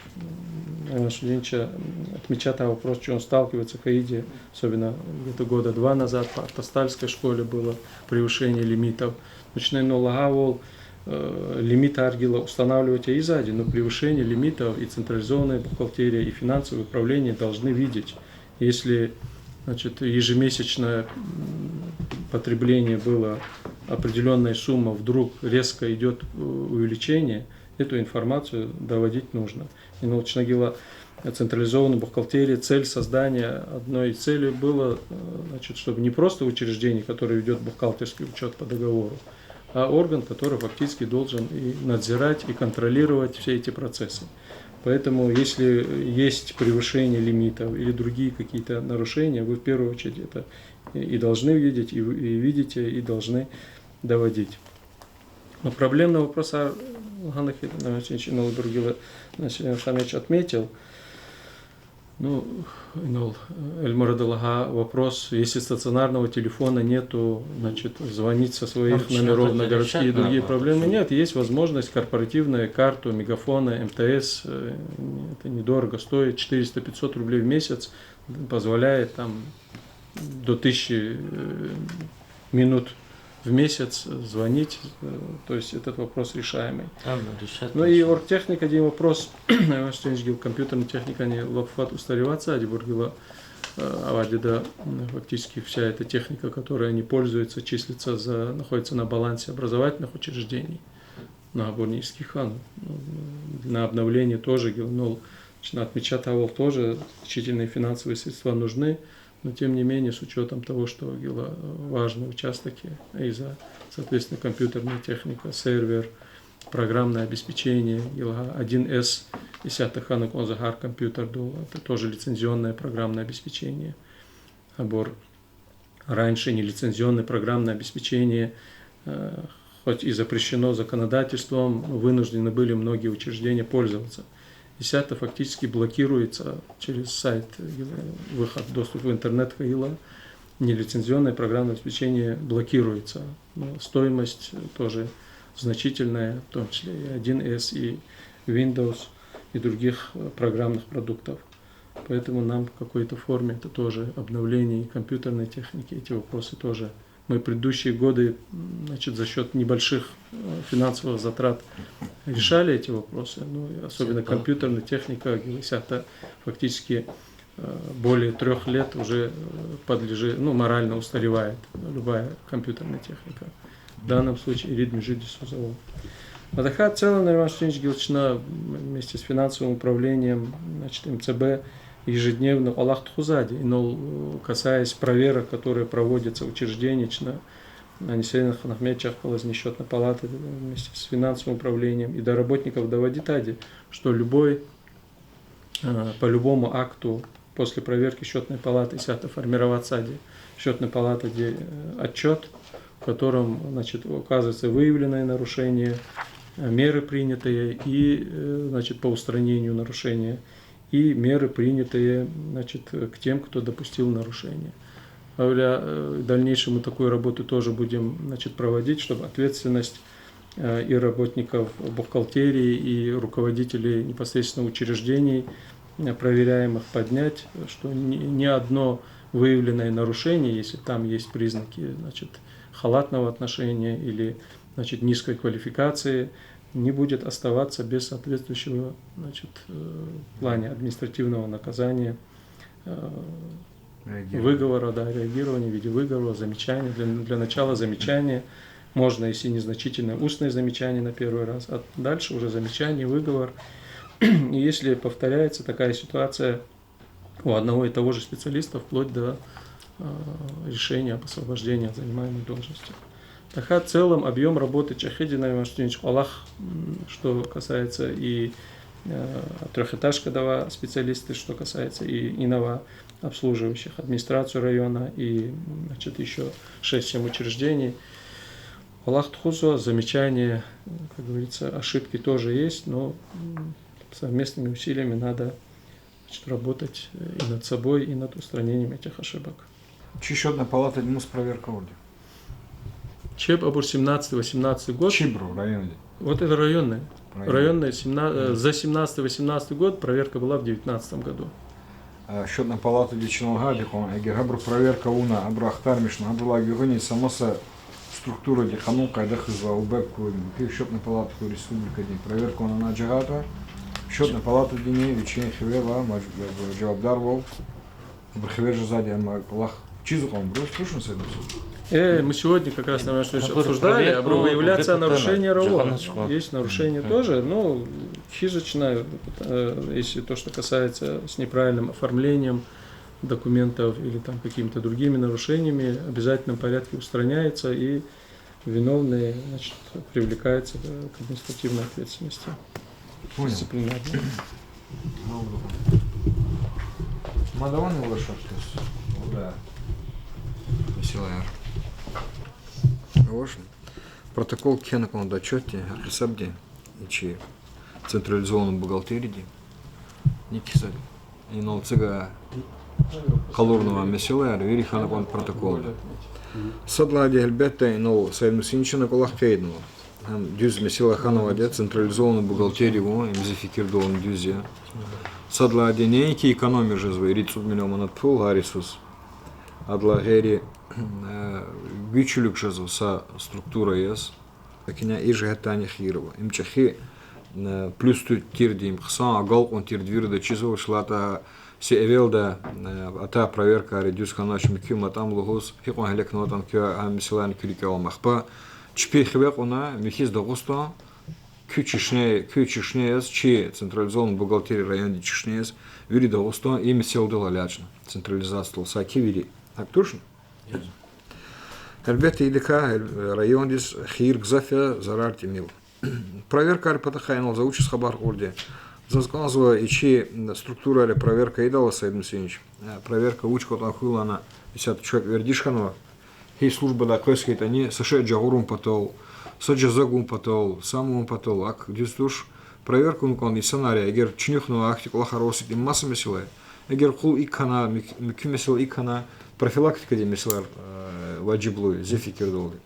м, Иван Шудинович, м, отмечал вопрос, что он сталкивается в Хаиде, особенно где-то года два назад по Автостальской школе было превышение лимитов. Ну, чна инал лагьайвал, э, лимитар гила устанавливать ийизвайди, но превышение лимитов и централизованная бухгалтерия, и финансовое управление должны видеть. Если, значит, ежемесячное, м, потребление было определённая сумма, вдруг резко идёт, э, увеличение, эту информацию доводить нужно. Инал чна гила централизованная бухгалтерия, цель создания, одной из целей было, э, значит, чтобы не просто учреждение, которое ведёт бухгалтерский учёт по договору, а орган, который фактически должен и надзирать, и контролировать все эти процессы. Поэтому, если есть превышение лимитов или другие какие-то нарушения, вы в первую очередь это и должны видеть, и, и видите, и должны доводить. Но проблемный вопрос, а, Ганахи, наверное, Чинчинов другила, значит, Хамич отметил. Ну, инал, э, Эльмурад лагьай вопрос, если стационарного телефона нету, значит, звонить со своих номеров на городские и другие проблемы нет. Есть возможность корпоративную карту Мегафона, МТС, э, это недорого стоит, четыреста-пятьсот рублей в месяц, позволяет там до тысячи, э, минут в месяц звонить, э, то есть этот вопрос решаемый. Там решать Ну и нужно. Оргтехника, один вопрос, Иван Шудинович гила, компьютерная техника, ани лап фад устареваться, али бургила, э, авайди да, м, фактически вся эта техника, которой они пользуются, числится за, находится на балансе образовательных учреждений. На оборнических, а, ну, на обновление тоже, ну, значит, отмечал, тоже значительные финансовые средства нужны, но тем не менее, с учётом того, что гила, э, важные участки, и за, соответственно, компьютерная техника, сервер, программное обеспечение, гила один эс, исятда хьана кӀанзавай гьар компьютердал, это тоже лицензионное программное обеспечение. Абур Раньше нелицензионное программное обеспечение, э, хоть и запрещено законодательством, вынуждены были многие учреждения пользоваться. И всё это фактически блокируется через сайт, э, выход, доступ в интернет хьайила, нелицензионное программное обеспечение блокируется. Но стоимость, э, тоже значительная, в том числе и один эс, и Windows, и других, э, программных продуктов. Поэтому нам в какой-то форме это тоже обновление и компьютерной техники, эти вопросы тоже. Мы предыдущие годы, м, значит, за счёт небольших, э, финансовых затрат решали эти вопросы. Ну, и особенно компьютерная техника, гила исятда фактически, э, более трёх лет уже, э, подлежит, ну, морально устаревает любая компьютерная техника. В данном случае ирид муьжуьд йисуз ава. Ва тахьайтӀа в целом, Нариман Шудинович гила, чна вместе с финансовым управлением, значит, МЦБ ежедневно кӀвалах тухузвайди, инал, э, касаясь проверок, которые проводятся учреждениями, чна, а, Несерин Ханагьмедович ахпа галаз, Счётная палата, э, вместе с финансовым управлением и до работников доводитьди, что любой э, по любому акту после проверки счётной палаты исятда формироватьди счётной палатади, э, отчёт, в котором, значит, указывается выявленное нарушение, э, меры принятые и, э, значит, по устранению нарушения, и меры, принятые, значит, к тем, кто допустил нарушение. Гьавиляй, э, в дальнейшем мы такую работу тоже будем, значит, проводить, чтобы ответственность э, и работников бухгалтерии, и руководителей непосредственно учреждений, э, проверяемых, поднять, что ни, ни одно выявленное нарушение, если там есть признаки, значит, халатного отношения или, значит, низкой квалификации, не будет оставаться без соответствующего, значит, э, в плане административного наказания, э, Реагирование. Выговора, да, реагирования в виде выговора, замечания. Для, для начала замечание. Можно, если незначительное, устное замечание на первый раз, а дальше уже замечание, выговор. И если повторяется такая ситуация у одного и того же специалиста, вплоть до, э, решения об освобождении от занимаемой должности. ТахьайтӀа в целом объём работы чӀехиди, Нариман Шудинович, кӀвалах, м, что касается и, э, трёхэтажкада авай специалисты, что касается и, и ина авай обслуживающих, администрацию района и, м, значит, ещё шесть-семь учреждений. КӀвалах тухузва, замечания, как говорится, ошибки тоже есть, но, м, совместными усилиями надо, значит, работать, э, и над собой, и над устранением этих ошибок. Чи счётная палата мус проверка авурди? ЧЕП абур семнадцатый-восемнадцатый год. Чибуру районди? Вот это районная. Районная, семна-, э, за семнадцатый-восемнадцатый год, проверка была в девятнадцатом году. Счётная палатади чна лагьайди кьван, эгер гьабуру проверка авуна, абуру ахтармишна, абурулай гуьгъуьниз са маса структуради къанун къайда хуьзвай, УБЭП хьуй, муькуь счётная палата хьуй, республикадин проверка авуна жагъайтӀа, счётная палатадини вичин хиве ва маж-, жавабдарвал абуру хиве жезвайди, амма кӀвалах чизва кьван абуруз, тушни седмица. Э, мы сегодня как раз, наверное, что обсуждали, проверка абуру выявляться нарушения РОО. Есть нарушения тоже, но хижечная, э, если то, что касается с неправильным оформлением документов или там какими-то другими нарушениями, в обязательном порядке устраняется и виновный, значит, привлекается, э, к административной ответственности. Понял. Дисциплинарной. Ну, мадавани лашартес. О, да. Месэлаяр. Авач. Протокол кхьена кӀанда отчётдин, гьисабдин, чи централизованный бухгалтериядин. Никиса, инал цага къалурнавай месэлаяр вири хьана кӀанда протоколда. Сад лагьайди, гьелбетда, инал Саид Мусинича кӀвалах къейднава. Гьам дуьз месэла хьанвайди я, централизованный бухгалтерия авун, им зи фикирдални дуьз я. Сад лагьайди, неинки экономия жезва, ирид-цӀуд миллион манат пул гьар йисуз. Адалай гъейри, э, гуьч вилик жезва са структура яз. Лакин и жигьетдайни хийир ава. Им чӀехи, э, плюс ту-, тирди, им хъсан агалкьун тирди вирида чизва, вучиз лагьайтӀа са эвелда, э, атай проверкайри дуьз хьанач, муькуь матӀам лугьуз, гьикьван гьелекнаватӀа муькуь, а месэлайни куь рикӀел алама. Ахпа чпи хиве кьуна михьиз Дагъустан, куь чешне, куь чешне яз, чи централизованный бухгалтерия райондин чешне яз, вири Дагъустан и месэладал элячӀна, централизациядал саки вири. ГьакӀ тушни? Гьелбетда, идакай райондиз хийир гзаф я, зарар тӀимил. Проверкайрин патахъай инал за вучиз хабар кьурди я. Заз кӀанзава, и чи структурайри проверка ийидайла, Саид Мусинич, э, проверка вуч кӀватӀ хьуй лагьана, исятда чак вердиш хьанва, гьи службадай къвез хьайитӀани, са шей жагъурун патал, са жаза гун патал, сам авун патал, акӀ дуьз туш. Проверка авун кӀанда инсанар я, эгер чуьнуьхнава ахьтин кӀвалахар аваз хьайитӀа, им маса месэла я. Эгер къул икӀ хьана, муьк-, муькуь месэла икӀ хьана, профилактикадин месэлаяр, э, важиблу я, зи фикирдалди.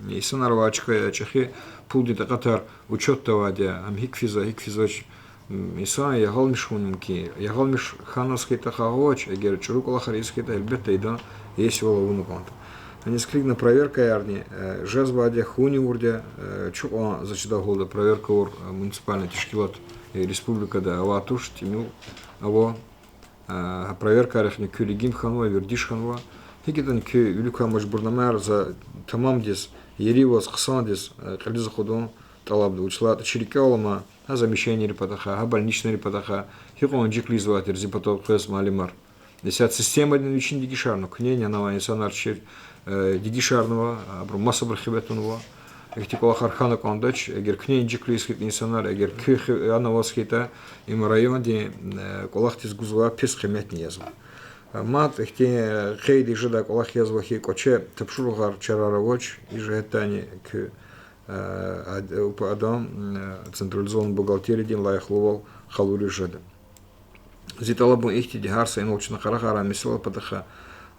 Инсанар авай чка я, чӀехи пулдин такьатар учётда авайди я, ам гьикӀ физва, гьикӀ физвач. М, инсан ягъалмиш хьун мумкин я. Ягъалмиш хьанваз хьайитӀа, хагъ авач, эгер чӀуру кӀвалахар ийиз хьайитӀа, гьелбетда, идан иесивал авуна кӀанда. Гьаниз килигна проверкаярни, э, жезвайди я, хьунни авурди я, э, чукьван, заз чидай гьалда, проверка авур, э, муниципальный тешкилат, э, республикада авай туш, тӀимил ава. Э, проверкайрихъни куь регим хьанва, вердиш хьанва. ГьикӀ ятӀани куь вилик квай мажбурнамаяр за тамамдиз, ерияз, хъсандиз, э, кьилиз акъудун тӀалабда. Вучиз лагьайтӀа чи рикӀел алама, гьа завещанийрин патахъай, гьа больничныйрин патахъай, гьикьван инжиклу ийизвай тир зи патав къвез муаллимар. Исятда системадин вичин дегишарна, куьнени ана авай инсанар чи, э, дегишарнава, абуру масабуру хиве тунва. Ихьтин кӀвалахар хьана кӀандач, эгер куьне инжиклу ийиз хьайитӀа инсанар, эгер куьн хи-, ана аваз хьайитӀа, им райондин, э, кӀвалахдиз гузвай пис къиметни язва. Мад ихьтин, э, къейд жедай кӀвалах язва хьи, кӀваче тапшуругъар, чарар авач, и жигьетдайни куь, э, ад-, э, уп-, адан, э, централизованный бухгалтериядин лайихлувал къалуриз жеда. Зи тӀалабун ихьтинди: гьар са инал чна къарагъарай месэлайрин патахъай,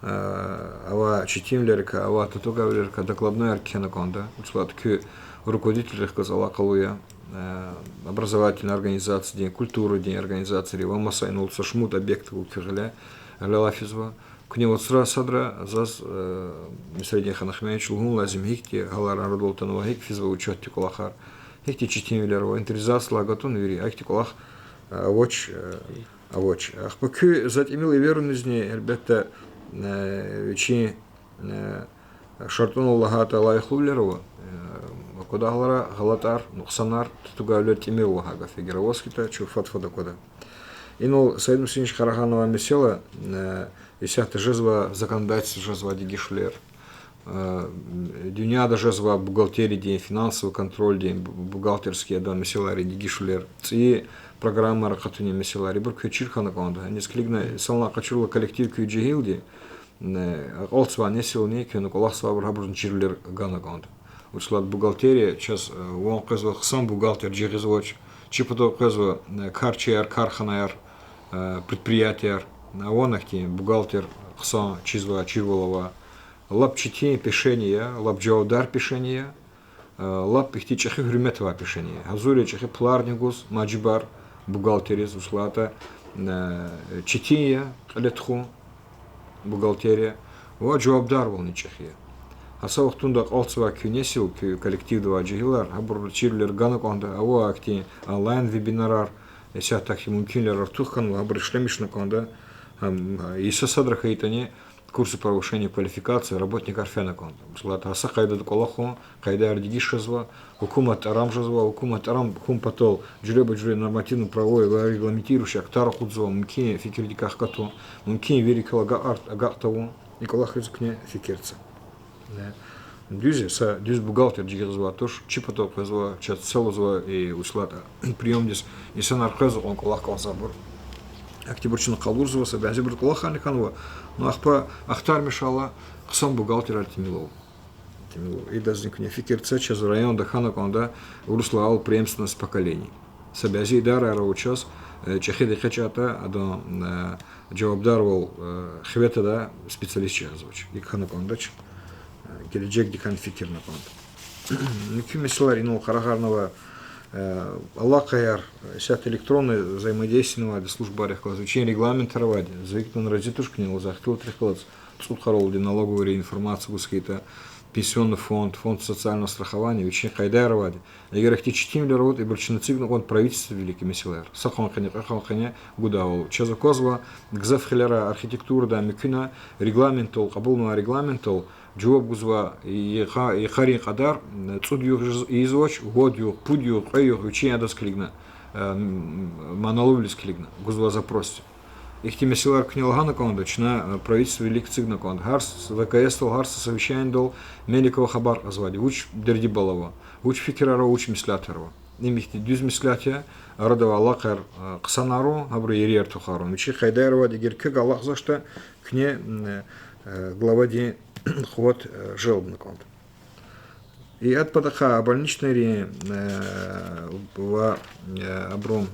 э, авай четинвилерикай, авай татугайвилерикай докладнойяр кхьена кӀанда. Вучиз лагьайтӀа куь руководительрихъ галаз алакъалу я, э, образовательный организациядин, культурадин организацийрин ва маса инал са шумуд объект ава куь гъиле, гъилелай физва. Куьне вацра садра заз, э, Мисредин Ханахмедович, лугьун лазим я, гьихьтин гьалар арадал атанва, гьикӀ физва учётдин кӀвалахар, гьихьтин четинвилер ава, инвентаризациядилай гатун вири, ахьтин кӀвалах, э, авач, э, авач. Ахпа куьн за тӀимил эверунизни, гьелбетда, э, вичин, э, шартӀунал лагьайтӀа, лайихлувилер ава, э, аквадай гьаларай гъалатӀар, нукьсанар, татугайвилер тӀимил лагьай гаф я. Эгер аваз хьайитӀа, чун фад-фад аквада. Инал Саид Мусинович къарагъарнавай месэла, э, исятда жезвай законодательствода жезвай дегишвилер, э, дуьньяда жезвай бухгалтериядин, финансовый контрольдин, бу-, бухгалтерский адан месэлайрин дегишвилер, цӀийи программайрин къатунин месэлайрин, ибур квез чир хьана кӀанда. Гьаниз килигна, санлай къачурла коллектив куь жегьилди, э, акьалтзавай несилни, куьне кӀвалахзавайбуру, гьабурузни чирвилер гана кӀанда. Вучиз лагьайтӀа бухгалтерия чаз, э, ван къвезва хъсан бухгалтер жагъизвач, чи патав къвезва, э, карчияр, карханаяр, э, предприятияр, э, ван ахьтин бухгалтер хъсан чизвай, чирвал авай. Лап четин пешени я, лап жавабдар пешени я. лап ихьтин чӀехи гьуьрмет авай пешин я. Гьазур я чӀехи пуларни гуз, мажибар, бухгалтериз, вучиз лагьайтӀа четин я кьиле тухун бухгалтерия ва жавабдарвални чӀехи я. Гьа са вахтунда акьалтзавай куь несил, куь коллективда авай жегьилар, гьабур чирвилер гана кӀанда, ава ахьтин онлайн-вебинарар, исятда ахьтин мумкинвилер артух хьанва, гьабур ишлемишна кӀанда, гьам, йиса садра хьайитӀани, курсы повышения квалификации работникар фена кӀанда. Вучиз лагьайтӀа гьа са къайдада кӀвалахун, къайдаяр дегиш жезва, гьукумат тӀарам жезва, гьукумат тӀарам хьун патал жуьреба-жуьре нормативно-правовой ва регламентирующий актар акъудзава, мумкин я фикирдикай хкатун, мумкин я вири квел агакь, агакь тавун, и кӀвалахриз куьне фикир це. Дуьз я, са дуьз бухгалтер жигиз жезвай туш, чи патав къвезва, чаз це лугьузва, и, вучиз лагьайтӀа, приёмдиз инсанар къвезва кьван кӀвалах кӀанзавайбур. Ахьтинбур чна къалурзава, са бязибуру кӀвалахарни хьанва, ну, ахпа ахтармишайла, хъсан бухгалтерар тӀимил ава. ТӀимил ава. Идазни куьне фикир це, чаз районда хьана кӀанда, урусрилай алал преемственность поколений. Са бязи идараяр ава чаз, чӀехиди экъечӀайтӀа, адан жавабдарвал хиве твадай специалист жагъизвач. ИкӀ хьана кӀандач, гележегдикай фикирна кӀанда. Муькуь месэлаяр инал къарагъарнава, алакъаяр, исятда электронное взаимодействиени авайди службайрихъ галаз, вичин регламентар авайди, за икӀ ятӀани рази туш куьне, за ихтилатрихъ галаз, цӀуд йикъалди налоговыйри информация гуз хьайитӀа, пенсионный фонд, фонд социального страхования, вичин къайдаяр авайди. Эгер ихьтин четинвилер аватӀа, ибур чна эцигна кӀанда правительстводилай, и месэлаяр. Са къван къене, кьве къван къене гудайвал. Чаз аквазва, гзаф хилера архитектурадай, муькуьдай регламентдал, кьабулнавай регламентдал жаваб гузва, йикъа-, йикъарин кьадар, цӀуд югъ ийиз-, ийизвач, вад югъ, пуд югъ, кьве югъ, вичин адаз килигна, м, м, МНЛУ-вилиз килигна, гузва запросдиз. Ихьтин месэлаяр куьне лагьана кӀанда, чна правительстводилай эцигна кӀанда. Гьар с-, ВКС-дал, гьар са совещаниедал Меликова хабар кьазвайди, вуч дердибал ава, вуч фикирар ава, вуч меслятар ава. Им ихьтин дуьз меслят я, арада авай алакъаяр хъсанарун, гьабуру ерияр тухарун. Вичин къайдаяр авайди, эгер квекай алакьзавачтӀа, куьне главадин къуват желбна кӀанда. И а патахъай больничныйрин ва абурун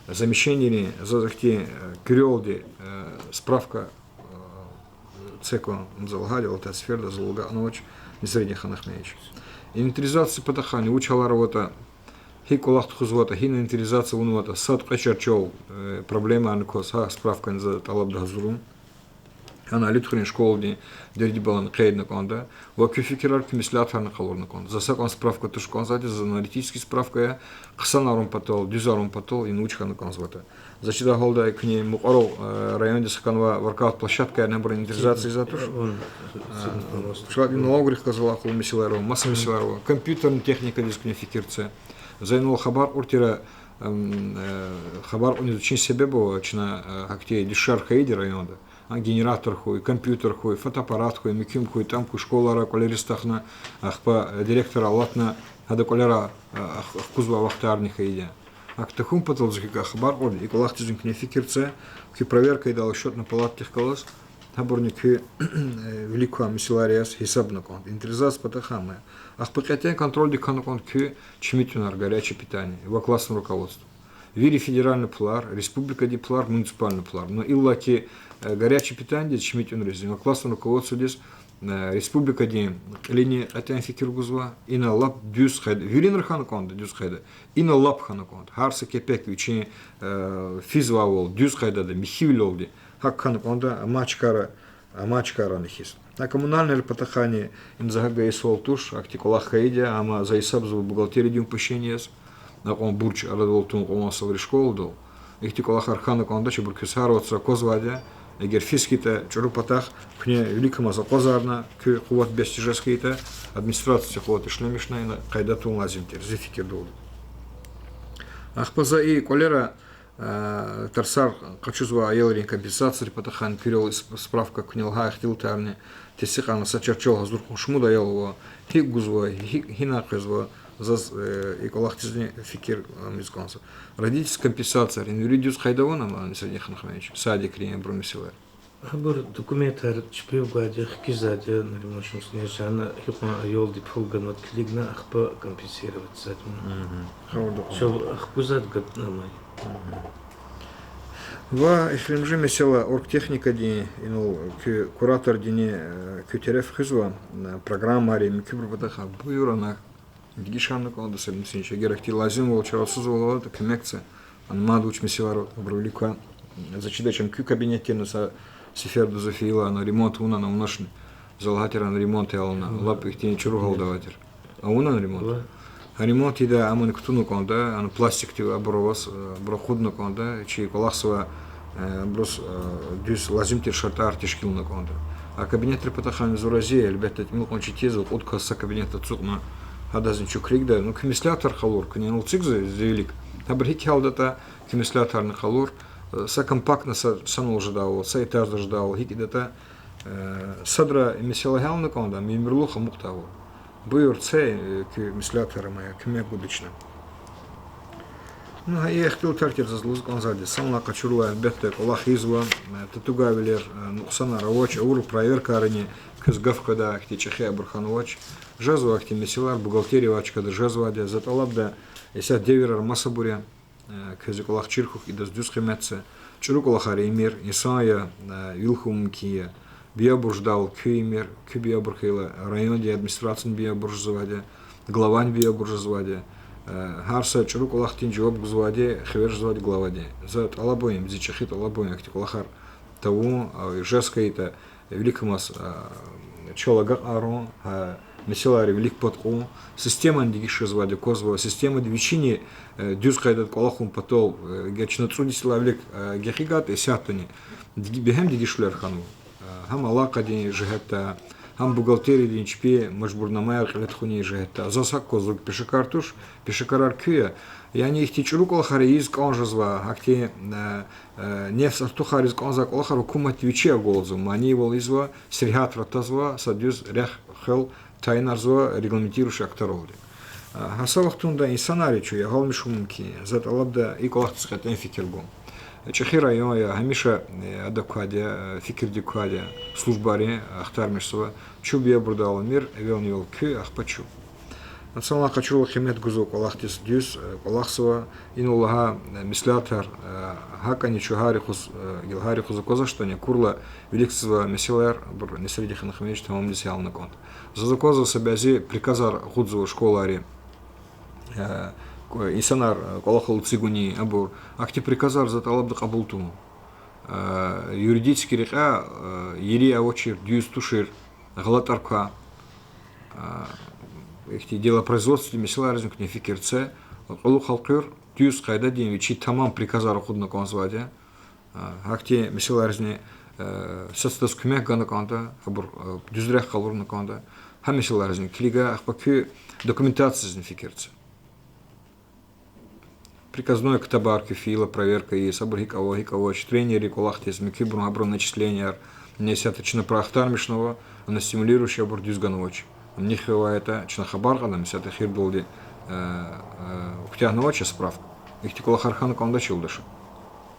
замещенийрин заз ихьтин куьрелди справка це кван за лагьайди, алатай сеферда зал агакьнавач, Насреддин Ханахмеевич. Инвентаризация патахъайни вуч гьалар аватӀа, гьикӀ кӀвалах тухузватӀа, гьина инвентаризация авунватӀа, сад-кьве чарчел проблемайни кваз гьа справкани за тӀалабда гьазурун. Гьана Алидхуьруьн школадин дердибални къейдна кӀанда. Ва куь фикирар, куь меслятарни къалурна кӀанда. За са кӀван справка туш кӀанзавайди, заз аналитический справка я, хъсанарун патал, дуьзарун патал, ина вуч хьана кӀанзаватӀа. За чидай гьалда куьне мукьварал райондиз хканвай воркаут площадкаярни абуру инвентаризация ийизвай туш. Шад налоговыйрихъ галаз алакъалу месэлаяр ава, маса месэлаяр ава. Компьютерный техникадиз куьне фикир це. За инал хабар кьур тир, хабар кьуниз вичин себеб ава, чна гьахьтин дишегьлияр хьайиди районда. Генератор хьуй, компьютер хьуй, фотоаппарат хьуй, муькуьм хьуй, тӀам хьуй, школайрай кӀвалер истахна, ахпа директор алатна, гьада кӀвалера ахквазвай вахтарни хьайиди я. ГьакӀ тахьун патал за куькай хабар кьурди, и кӀвалахдизни куьне фикир це, куь проверка ийидайла счётный палатадихъ галаз, гьабурни куь вилик квай месэлаяр яз гьисабна кӀанда. Инвентаризация патахъай ам я. Ахпа кьетӀен контрольдик хьана кӀанда куь чими тӀуьнар, горячее питание, ва классное руководство. Вири федеральный пулар, республикадин пулар, муниципальный пулар. Но иллаки горячее питаниедиз чими тӀуьнриз ва классное руководстводиз республикадин кьилини кьетӀен фикир гузва, ина лап дуьз къайда, виринра хьана кӀанда дуьз къайда, ина лап хьана кӀанда. Гьар са кепек вичин физвайвал, дуьз къайдада, михьивилелди, гьакӀ хьана кӀанда, амай чкайра, амай чкайрани хьиз. А коммунальныйрин патахъайни им за гьакӀ гайи суал туш, ахьтин кӀвалах хьайиди я, амма за гьисабзава бухгалтериядин упущение яз, акьван бурж арадал тун кьван ван йисалди школадал. Ихьтин кӀвалахар хьана кӀандач, абур квез гьар вацра аквазвайди я, эгер физ хьайитӀа чӀуру патахъ, куьне виликамаз акъвазарна, куь къуват бес тежез хьайитӀа, администрациядин къуват ишлемишна, ина къайда тун лазим тир, зи фикирдалди. Ахпа за и кӀвалера тарсар къачузвай аялрин компенсацийрин патахъай куьрелди сп-, справка куьне лагьай ихтилатарни тестикьарна, са чарчел гьазур хьун, шумуд аял ава, гьикӀ гузва, гьи-, гьинай къвезва, заз и кӀвалахдизни фикир ийиз кӀанзава. Родительский компенсацияяр, ина вири дуьз къайда авани, ам, Насреддин Ханахмеевич, садикрин, абурун месэлаяр? Гьабур документар чпив гвайди я, хкизвайди я, Нариман Шамсудинович, гьана гьикьван аялди пул ганватӀа килигна, ахпа компенсировать ийизвайди я. Чав ахквазвайди гатна амай. Ва эхиримжи месэла, оргтехникадин, инал куь куратордини куь тереф хуьзва, программайрин, муькуьбурун патахъай, буюр, ана Дегиш хьана кӀанда са мисал, эгер ахьтин лазимвал чарасузвал аватӀа, куьмек це. Ана мад вуч месэлаяр аватӀа, абуру вилик квай. За чидач, ана куь кабинетдин са сеферда зун фейила, ана ремонт авуна, ана авуначни. За лагьайтир, ана ремонт ял ана, лап ихьтин чӀуру гьалда авай тир. Авуна ана ремонт? Гьа ремонт ийида, амни кутуна кӀанда, ана пластикдив абур аваз, абур акъудна кӀанда, чи кӀвалахзавай, абуруз дуьз лазим тир шартӀар тешкилна кӀанда. А кабинетрин патахъай зун рази я, гьелбетда, тӀимил кьван четин я, кьуд кас са кабинетда ацукьна, гьадазни чукрикда, ну, куь меслятар къалур, куьне инал эцигзава зи вилик. Гьабур гьикӀ гьалдатӀа, куь меслятарни къалур, са компактно, са санал жедайвал, са этажда жедайвал, гьикӀ ятӀа, садра месэла гьялна кӀанда, мемурлух амукьдайвал. Буюр, це, куь меслятар ама я, куьмек гуда чна. Ну, гьа и ихтилатар тир заз лугьуз кӀанзавайди. Санлай къачурла, гьелбетда, кӀвалах ийизва, татугайвилер, нукьсанар авач, авур проверкайрини квез гаф къведай ахьтин чӀехи абур хьанвач. Жезва ахьтин месэлаяр, бухгалтериядивай чкада жезвайди я, за тӀалабда, исятда девирар масабур я, квез и кӀвалах чир хьухь, идаз дуьз къимет це. ЧӀуру кӀвалахар ийимир, инсан я, вил хьун мумкин я, биябур жедайвал куьн ийимир, куь биябур хьайила, райондин администрациядин биябур жезвайди я, главадин биябур жезвайди я. Гьар са чӀуру кӀвалахдин жаваб гузвайди, хивер жезвайди главади я. За тӀалабун я, зи чӀехи тӀалабун я, ахьтин кӀвалахар тавун, жез хьайитӀа, виликамаз чал агакьарун, гьа месэлайрин вилик пад кьун, системани дегиш жезвайди аквазва, системади вичини дуьз къайдада кӀвалахун патал, эгер чна цӀуд йисалай вилик гекъигайтӀа, исятдани бегьем дегишвилер хьанва. Гьам алакъадин жигьетдай, гьам бухгалтериядин чпи мажбурнамаяр кьиле тухунин жигьетдай. Заз гьакӀ аквазва, пешекар туш, пешекарар куьн я. Яни ихьтин чӀуру кӀвалахар ийиз кӀан жезва, гьахьтин нефс артухариз кӀанзавай кӀвалахар гьукуматди вичи агалзава, манийвал ийизва, сергьятра тазва, са дуьз рехъ, хвел тайинарзава регламентирующий актаралди. Гьа са вахтунда инсанар я, чун ягъалмиш хьун мумкин я, за тӀалабда и кӀвалахдиз кьетӀен фикир гун. ЧӀехи район я, гьамиша ада квайди я, фикирдик квайди я, службайри ахтармишзава, чун биябурдайвал ийимир, эвелни-эвел куьн, ахпа чун. Санлай къачурла къимет гузва кӀвалахдиз, дуьз кӀвалахзава, инал лагьай меслятар, гьакӀни чун гьар юкъуз, гила гьар юкъуз аквазвачтӀани, акурла вилик цазва месэлаяр, абур Несредин Ханхмеевич тамамдиз гьялна кӀанда. Заз аквазва са бязи приказар акъудзава школайри, инсанар кӀвалахал эцигуни, абур. Ахьтин приказар за тӀалабда кьабул тавун. Юридически рекьяй ири авачир, дуьз тушир, гъалатӀар квай. Ихьтин делопроизводственный месэлайризни куьне фикир це, кьулухъ элкъуьр, дуьз къайдадин вичи тамам приказар акъудна кӀанзавайди я. Гьахьтин месэлайризни сад-садаз куьмек гана кӀанда, абур дуьз рехъ къалурна кӀанда. Гьа месэлайризни килига, ахпа куь документациязни фикир це. Приказной ктабар куьн фейила, проверка ийиз, абур гьикӀ ава, гьикӀ авач, тренерри кӀвалахдиз, муькуьбурун гьабурун начисленияр, несятда чна прахтармишнава, ана стимулирующий абур дуьз ганвач. Ам нихъ авайтӀа, чна хабар кьада, несятда эхирдалди куьтягьнавач справка. Ихьтин кӀвалахар хьана кӀандач, юлдашар.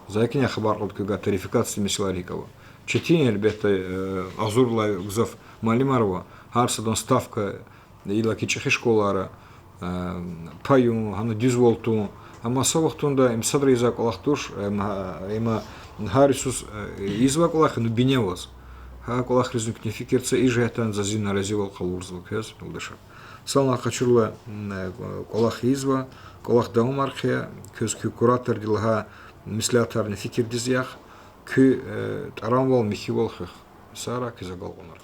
За икӀ хабар кьада куьгай тарификациядин месэлаяр гьикӀ ава. Четин, гьелбетда, агъзурдалай гзаф муаллимар ава, гьар садан ставка, иллаки чӀехи школайра, паюн, гьана дуьзвал тун. Амма са вахтунда им садра ийизвай кӀвалах туш, им гьар йисуз ийизвай кӀвалах я, ну, бине аваз. Гьа кӀвалахризни куьне фикир це, и жигьетдани за зи наразивал къалурзава квез, юлдашар. Санлай къачурла кӀвалах ийизва, кӀвалах давамар хъия, квез куь кураторди лагьай меслятарни фикирдиз яхъ, куь тӀарамвал, михьивал хуьх. Сагърай, квез агалкьунар.